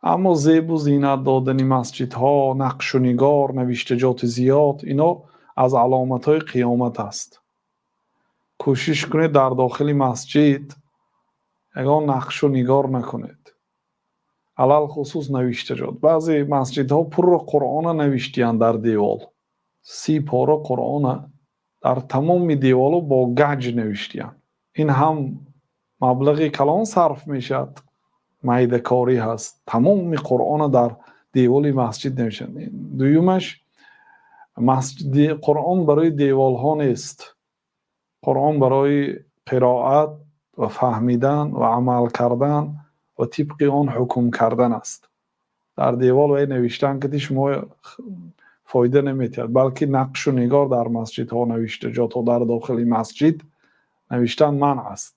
Аммо зебу зинат додани масҷидҳо, нақшу нигор, навиштаҷоти зиёд, инҳо аз аломатҳои қиёмат аст. Кӯшиш кунед, дар дохили масҷид ягон нақшу нигор накунед. Алалхусус навиштаҷот. Баъзе масҷидҳо пурра Қуръонро навиштаанд дар девор. 30 пора Қуръонро дар тамоми деворҳо бо гач навиштаанд. Ин ҳам маблағи калон сарф мешавад, майдакорӣ ҳаст. Тамоми Қуръонро дар девори масҷид навиштаанд. Дуюмаш, масҷид, Қуръон барои деворҳо нест. Қуръон барои қироат ва фаҳмидан ва амал кардан ва тибқи он ҳукм кардан аст. Дар девор навиштан ки шумо фоида намедиҳад, балки нақшу нигор дар масҷидҳо, навиштаҷотҳо дар дохили масҷид навиштан манъ аст.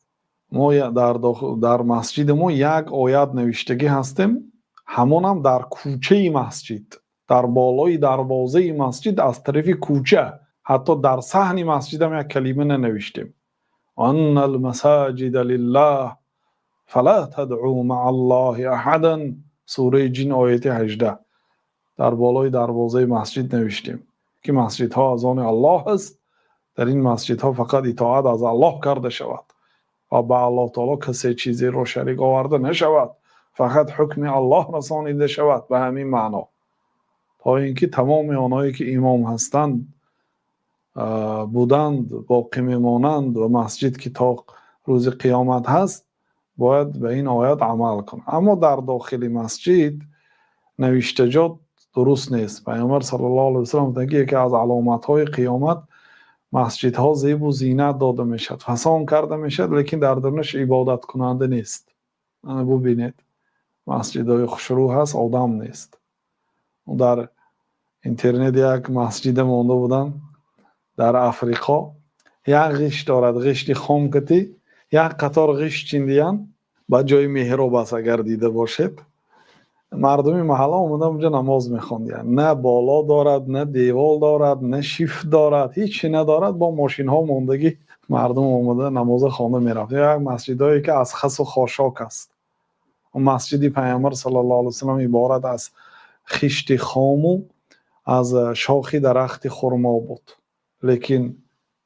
Мо дар дохил, дар масҷиди мо як оят навиштагӣ ҳастем, ҳамон ҳам дар кӯчаи масҷид, дар болои дарвозаи масҷид аз тарафи кӯча, ҳатто дар саҳни масҷид ҳам як калима нанавиштем. وأن المساجد لله فلا تدعوا مع الله أحدا, сураи Ҷин, ояти 18. Дар болои дарвозаи масҷид навиштем, ки масҷидҳо аз они Аллоҳ аст, дар ин масҷидҳо фақат итоат аз Аллоҳ карда шавад ва ба Аллоҳ таоло касе чизеро шарик оварда нашавад, фақат ҳукми Аллоҳ расонида шавад. Ба ҳамин маъно, то ин ки тамоми онҳое ки имом ҳастанд, буданд, боқӣ мемонанд ва масҷид ки то рӯзи қиёмат ҳаст, бояд ба ин оят амал кунад. Аммо дар дохили масҷид навиштаҷот дуруст нест. Паёмбар саллаллоҳу алайҳи васаллам гуфтанд, ки яке аз аломатҳои қиёмат масҷидҳо зебу зинат дода мешавад, фасон карда мешавад, лекин дар дарунаш ибодаткунанда нест. Ана бубинед, масҷидҳои хушрӯ ҳаст, одам нест. Дар интернет як масҷида монда будам дар Африқо, як ғишт дорад, ғишти хом кати як қатор ғишт чиндиян ба ҷои меҳроб аст. Агар дида бошед, мардуми маҳалла омада онҷо намоз мехондиянд. На боло дорад, на девол дорад, на шифт дорад, ҳичи надорад. Бо мошинҳо мондагӣ, мардум омада намоза хонда мерафт. Як масҷидҳое ки аз хасу хошок аст. Масҷиди Пайғамбар саллаллоҳу алайҳи васаллам иборат аз хишти хому аз шохи дарахти хурмо буд, лекин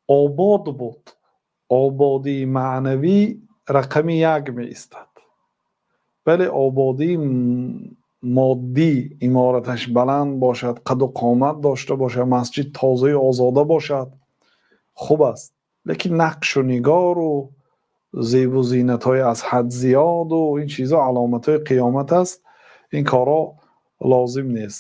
обод буд. Ободии маънавӣ рақами як меистад. Вале ободии моддӣ, имораташ баланд бошад, қаду қомат дошта бошад, масҷид тозаю озода бошад, хуб аст, лекин нақшу нигору зебу зинатҳои аз ҳад зиёду ин чизҳо аломатҳои қиёмат аст. Ин корҳо лозим нест.